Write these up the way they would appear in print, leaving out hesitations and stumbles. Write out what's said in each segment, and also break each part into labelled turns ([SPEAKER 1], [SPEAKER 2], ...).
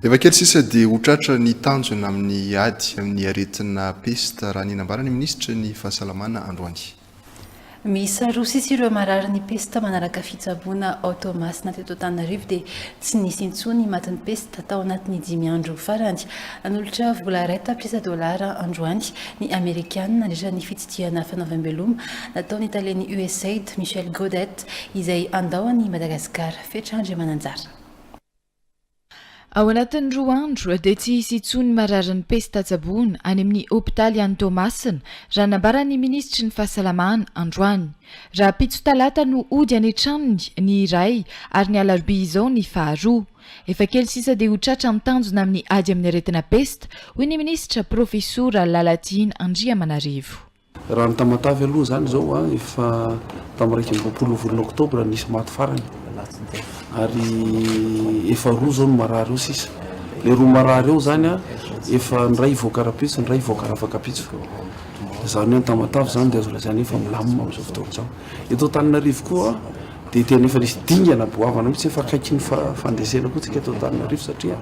[SPEAKER 1] Efa kely sisa dia ho tratra ny tanjona amin'ny ady amin'ny aretina pesta, raha ny nambaran'ny minisitry ny Fahasalamana androany.
[SPEAKER 2] Miisa roa sisa ireo mararin'ny pesta manaraka fitsaboana ao Toamasina teto Antananarivo dia tsy nisy intsony matin'ny pesta tao anatin'ny dimy andro farany. Nanolotra vola iray tapitrisa dolara androany ny Amerikana nandritra ny fitsidihana fanaovam-beloma nataon'ny talen'ny USAID, Michel Gaudet, izay handao an'i Madagasikara. Fetra Andriamananjara.
[SPEAKER 3] Ao anatin'ny roa andro dia tsy hisy intsony mararin'ny pesta tsaboina any amin'ny hopitaly any Toamasina, raha nambaran'ny minisitry ny fahasalamana androany. Rahampitso talata no hody any an-tranony ny iray ary ny alarobia izao ny faharoa. Efa kely sisa dia ho tratra ny tanjona amin'ny ady amin'ny aretina pesta, hoy ny minisitra Profesora Lalatiana Andriamanarivo.
[SPEAKER 4] Raha ny Tamatave aloha izany izao a, efa tamin'ny 21 volana oktobra nisy maty farany ary efa roa izao no marary eo sisa. Ilay roa marary eo izany a, efa ny iray hivoaka rahampitso, ny iray hivoaka rafakampitso. Izany hoe ny Tamatave izany dia azo lazaina hoe efa milamina amin'izao fotoana izao. Eto Antananarivo koa dia tena efa nisy dingana goavana mihitsy, efa akaiky ny fandresena koa tsika eto Antananarivo satria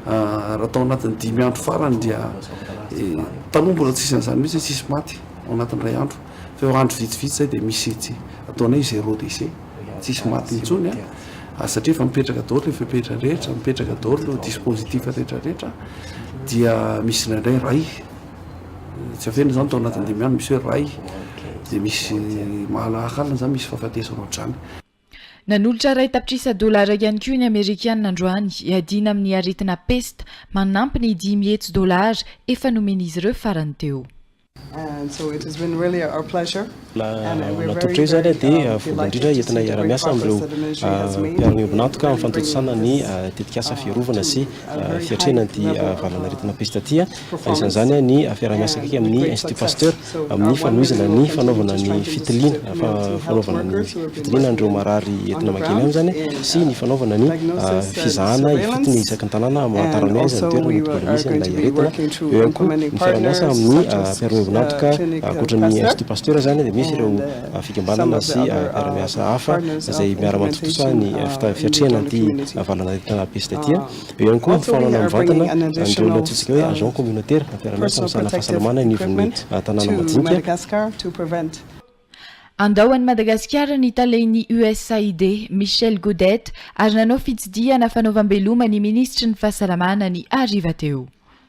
[SPEAKER 4] raha tao anatin'ny dimy andro farany dia taloha mbola tsisy an'izany mihitsy hoe tsisy maty ao anatin'ny iray andro fa eo andro vitsivitsy izay dia misy tsy ataonay hoe zéro décès, tsisy maty intsony a, satria efa mipetraka daholo ny fepetra rehetra, mipetraka daholo ireo dispositif rehetra rehetra dia misy indraindray iray Tsy afenina izany tao anatin'ny dimy andro misy hoe ray dia misy mahalahaka izany misy fahafatesana ohatr'izany.
[SPEAKER 3] Nanolotra iray tapitrisa dolara ihany koa ny Amerikana androany hiadiana amin'ny aretina pesta, manampy ny 500 dolara efa nomen'izy ireo farany teo.
[SPEAKER 5] Natolotra io izany dia voalohany indrindra entina hiara-miasa amin'ireo mpiara-miombon'antoka amin'ny fanatontosana ny tetikasa fiarovana sy fiatrehana an'ity valanaretina pesta ity. Anisan'izany ny fiaraha-miasa akaiky amin'ny Institut Pasteur amin'ny fanohizana ny fanaovana ny fitiliana, fanaovana ny fitiliana an'ireo marary entina mankeny aminy izany sy ny fanaovana ny fizahana ifotony isaky ny tanàna hamantarana hoe aiza ny toerana mety mbola misy an'ilay aretina. Eo ihany koa ny fiaraha-miasa amin'ny mpiara-miombon'antoka ankoatra ny Institut Pasteur izany dia misy ireo fikambanana sy mpiara-miasa hafa izay miara-mantontosa ny fiatrehana an'ity valanaretina pesta ity. Eo ihany koa ny fanohanana mivantana an'ireo ilay antsointsika hoe agent communautaire mpiara-miasa amin'ny sahan'ny fahasalamana eny anivon'ny tanàna madinika.
[SPEAKER 3] Handao an'i Madagasikara ny talen'ny USAID, Michel Gaudet, ary nanao fitsidihana fanaovam-beloma ny minisitry ny Fahasalamana ny hariva teo.